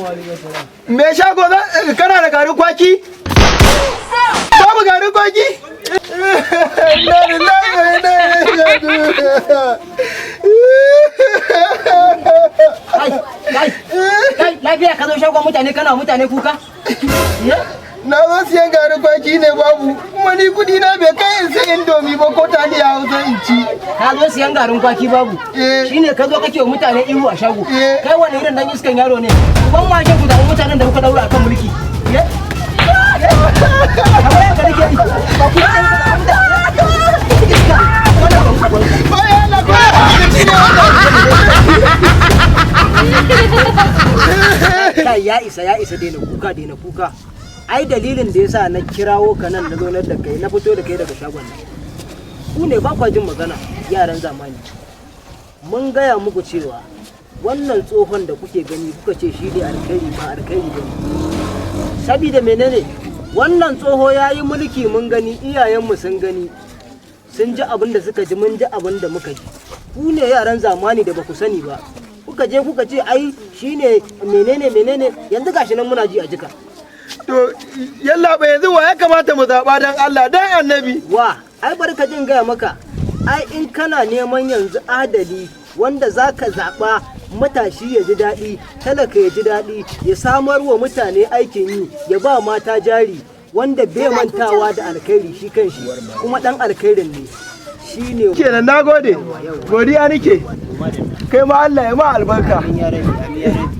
Me shago kana da garin kwaki? Babu garin kwaki? Inna lillahi wa inna ilaihi raji'un. Kai, kai, kai, lafiya ka zo shagon mutane kana mutane kuka? Na zo siyan garin kwaki ne babu, kuma ni kudi na bai kai in sai Indomie ba ko taliya Hausa in ci. Ka zo siyan garin kwaki babu. Eh. Shine ka zo kake wa mutane ihu a shago. Eh. Kai wani irin dan iskan yaro ne? Uban washe ku da mutanen da kuka daura akan mulki. Ye? Kamar yadda nake yi. Ba ku da mutane. Wannan ba Bayan Allah ko ya ci ne wannan. Kai, ya isa, ya isa, daina kuka, daina kuka. Ai dalilin da yasa na kirawo ka nan, na zaunar da kai, na fito da kai daga shagon nan, ku ne ba kwa jin magana, yaran zamani. Mun gaya muku cewa wannan tsohon da kuke gani kuka ce shi ne alkhairi, ba alkhairi ba ne. Sabida menene? Wannan tsoho ya yi mulki, mun gani, iyayenmu sun gani, sun ji abin da suka ji, mun ji abin da muka ji. Ku ne yaran zamani da ba ku sani ba, kuka je kuka ce ai shine menene menene. Yanzu gashi nan muna ji a jika. To yallabai, yanzu wa ya kamata mu zaɓa, dan Allah dan Annabi? Wa ai bari ka jin gaya maka. Ai in kana neman yanzu adali wanda za ka zaɓa, matashi ya ji daɗi, talaka ya ji daɗi, ya samar wa mutane aikin yi, ya ba mata jari, wanda bai mantawa da alkhairi, shi kanshi kuma ɗan alkhairin ne, shi ne. Kenan, nagode. Godiya nake. Kai ma Allah ya ma albarka. Amin ya rabi, amin ya rabi,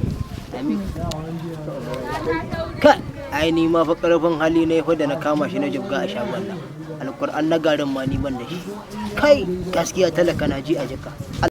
amin. Kai, ai ni ma fa karfin hali ne fa da na kama shi na jibga a shagon nan. Alkur'an na garin ma ni ban da shi. Kai, gaskiya talaka na ji a jika.